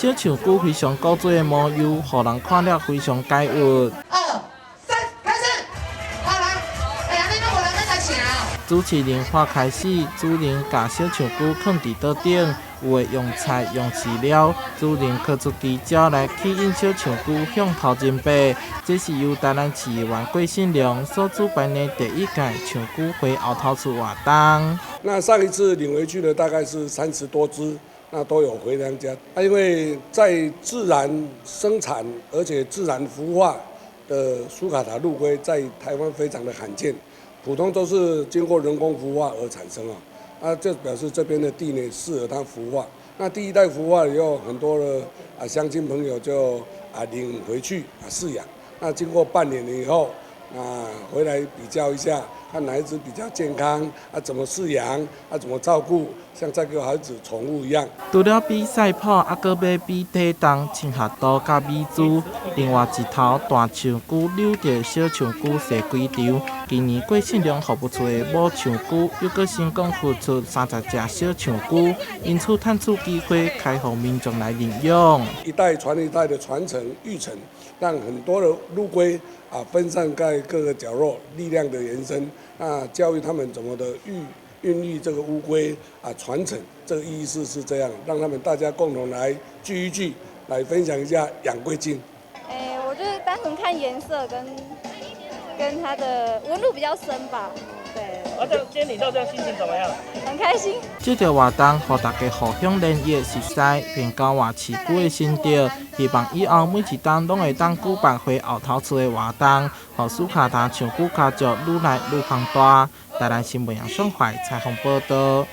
小象龜非常古錐的模樣，予人看了非常解鬱。二三，開始！好來，哎呀，你攏無人欲來成。主持人話開始，主人共小象龜囥佇桌頂，有的用菜用飼料，主人敲出奇招來吸引小象龜向頭前爬。這是由台南市議員郭信良所主辦的第一屆象龜回後頭厝活動。那上一次領回去的大概是30多隻，那都有回娘家。啊，因為在自然生產而且自然孵化的蘇卡塔陸龜在台灣非常的罕見，普通都是經過人工孵化而產生啊。啊，這表示這邊的地呢適合它孵化。那第一代孵化以後，很多的啊鄉親朋友就啊領回去啊飼養。那經過半年以後，啊回來比較一下，看哪一隻比較健康，啊怎麼飼養，啊怎麼照顧，像照顧孩子寵物一樣。除了比賽跑，猶閣欲比體重、親和度佮美姿。另外一頭大象龜遛著小象龜踅規場。今年郭信良服務處的母象龜猶閣成功孵出30隻小象龜，因此趁此機會開放民眾來認養。一代傳一代的傳承育成，讓很多的陸龜啊分散在各個角落，力量的延伸。那教育他們怎麼的孕育這個烏龜啊，傳承這個意思是這樣，讓他們大家共同來聚一聚，來分享一下養龜經。欸，我就是單純看顏色跟它的紋路比較深吧。對。啊，這今天領到這樣心情怎麼樣？很開心。這個活動予大家互相聯誼熟似，並交換飼龜的心得。希望以後每一冬攏會當舉辦回後頭厝的活動，予蘇卡達象龜家族愈來愈龐大。台南新聞楊雙懷採訪報導。